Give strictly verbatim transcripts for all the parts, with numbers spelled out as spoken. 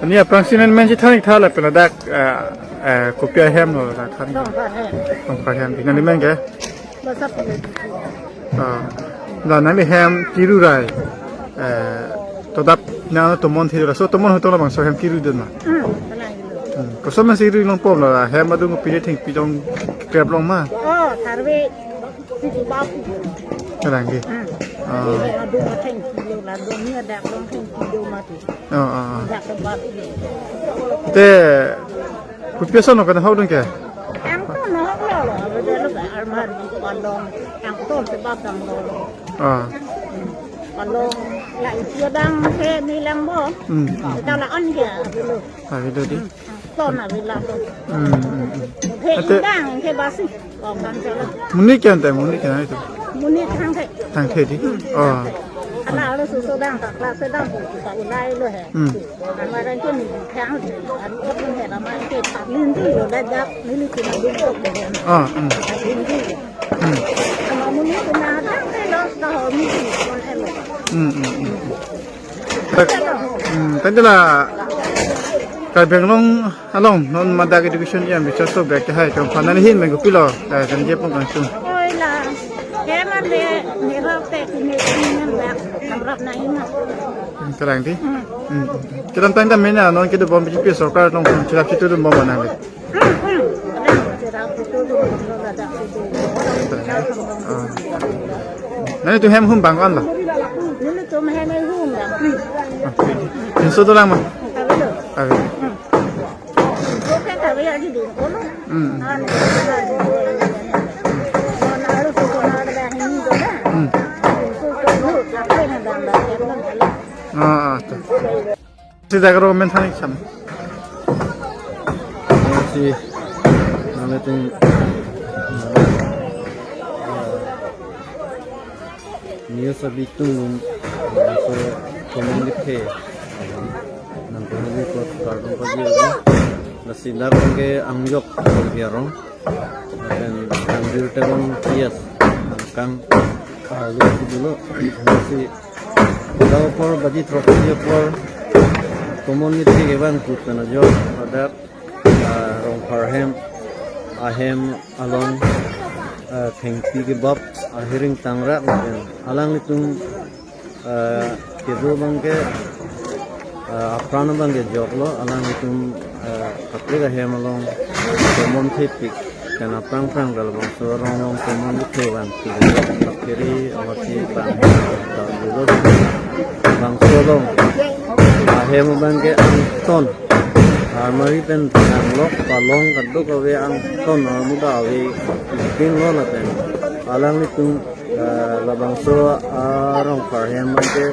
Ani aphrangsi nangli men si than-ik tha lapen ladak, eh, eh, kopi ahem lo ladak than-ik? Rongphar hem. Rongphar hem. Nangli men ke? Basa Pule. Ah. La nangli hem kiru rai. Eh, to adap nang tomon thilo, laso tomon hutong labangso hem kirudun ma? Hmm, kalang. Hmm. Koson men si ru longpom la hem adung pine thengpi dong krep long ma? Oh, tharve. Kalang ke? Hmm. Ah. Adung thengpi lo, la adung ni adak long thengpi lo mati. Oh, oh, oh. Adak ke bap. Te, kopi ason lo kan hau dong ke? Angton ahok lo lo, abang lo almari palong, angton si bap dam lo. Ah. Palong, la isi adang ke nilang bo. Hmm. Kita la on ke, abang lo. Abang lo di. Ton abang lo. Hmm, hmm, hmm. Ke Ate- indang, ke basi. Monit ke-an te, monit ke-an itu? Monit thangthe. Thangthe di? Oh. Ala arloso dang, ta class dang, ta ulai lo he. Hmm. Amara ke ni thang, an ko he la ma ke ta lin di lo da da, ni ni kina dun to ke. Ah, hmm. Ta lin di. Hmm. Ama monit kina dang ke lo, ta ho ni di kon he lo. Hmm, hmm, hmm. Tak, hmm, tadi la Karbi Anglong along non madak education ejang bichar so bek ke hai, kong panan hin menggupi lo, eh, dan dia pun langsung. Oi la, ke man de, ne rap te, ne ne bak, rap na ima. Hmm, kalang di? Hmm. Hmm. Kita tanya tanya non kita bom B J P sorkar along, hmm, chirap chitu dun bom mana le? Hmm, hmm. Ada chirap chitu dun, ada chitu. Ah. Nangtum hem hum bang ko-an lo? Nelitum hem hum bang. Ah, pinso dolang ma? Kave lo. Kave. Hmm. Oke, kave aja di kono. Hmm. Ah, ni. Kono harus kono ada yang ini kono. Hmm. Pinso kono, apa yang bang bang, ya, kono. Ah, ah, to. Si dak ro men than-ik sam. Si nangtum news abi tung, so tomon kethe. Nangtum hali ko kardom pagi. Lasi dak ke Angjok Karbi Anglong. Lapen Kangbir Teron P S angkang arlo si dolo. Si dak apor baji throk apor tomon kethe kevang put pen ajok ladak, ah, Rongphar hem, ahem along, ah, thengpi kebap ahiring tangrak lapen alanglitum, eh, kedo abang ke, eh, apran abang ke jok lo, alanglitum, eh, kaprek ahem along tomon thepik, kan aphrang phrang dal bangso arong along tomon kethe van, kiri awasi bang, bang dolo, bangso along ahem abang ke angton, almari pen danglok, palong kadokave angton, amuda ave, ipin lo lapen alanglitum, eh, labangso arong Rongphar hem abang ke,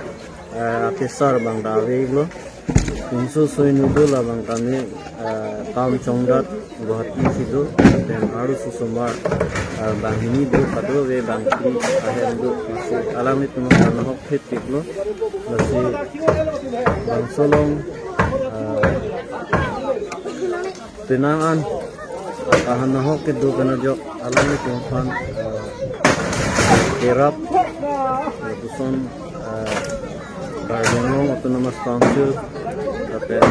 eh, akesar abang ta ave lo. Pinso soi nu do labang kami, eh, kam chongdat Guwahati si do, lapen arloso osomar, eh, banghini do, kadokave bangphli ahem do, lasi alanglitum aphan ahok thepik lo, lasi bangso along, eh, penang an, kahan ahok kedo pen ajok alanglitum aphan, eh, kerap, lapuson, eh, Karbi Anglong Autonomous Council, lapen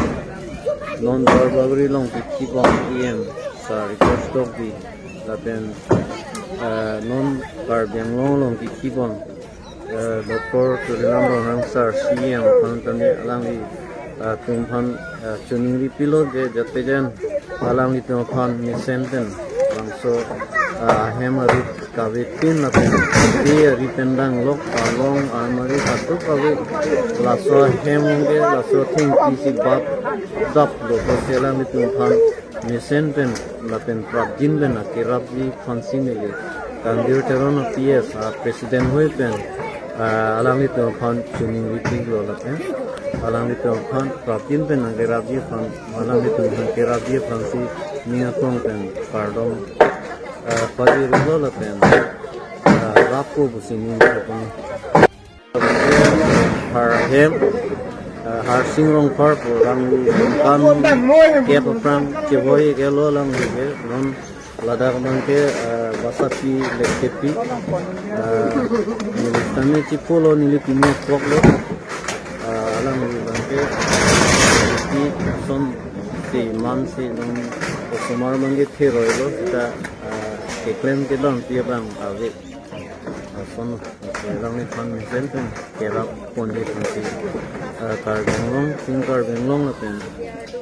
non Duarbagori along kekibong E M Sir Ritesh Tokbi, lapen, eh, non Karbi Anglong along kekibong, eh, Doctor Tuliram Ronghang Sir C E M aphan tame alangli, eh, atum aphan, eh, choningri pilo je jate jen alanglitum aphan mesen pen bangso, eh, ahem arit kave tin lapen ke ari pen danglok, palong, almari kadokave, laso ahem ke laso thengpi si bap dap lo, ko si alanglitum aphan mesen pen lapen prapjin pen akerapji aphansi neli Kangbir Teron P S a president hoi pen, ah, alanglitum aphan choningri pik lo lapen alanglitum aphan prapjin pen akerapji aphan, alanglitum aphan kerapji aphansi ning aklong pen kardom, ah, pajir lo lapen, ah, rappo pusi ning aklong. Rongphar hem, eh, Harsing Rongphar pu alangli kam kep aphrang kevoi ke lo alangli ke non ladak abang ke, eh, basapi lekthepi, eh, neli tame chipo lo neli pini akwak lo, eh, alangli abang ke Ni ason si man si nung osomar abang ke theroilo seta, ah, keklem kedampi abang ave. Ason selang ni phan mesen pen kerap ponji pensi, ah, Karbi Anglong, Team Karbi Anglong lapen,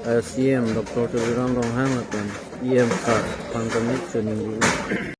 ah, C M Doctor Tuliram Ronghang lapen E M sir aphan kami choningri.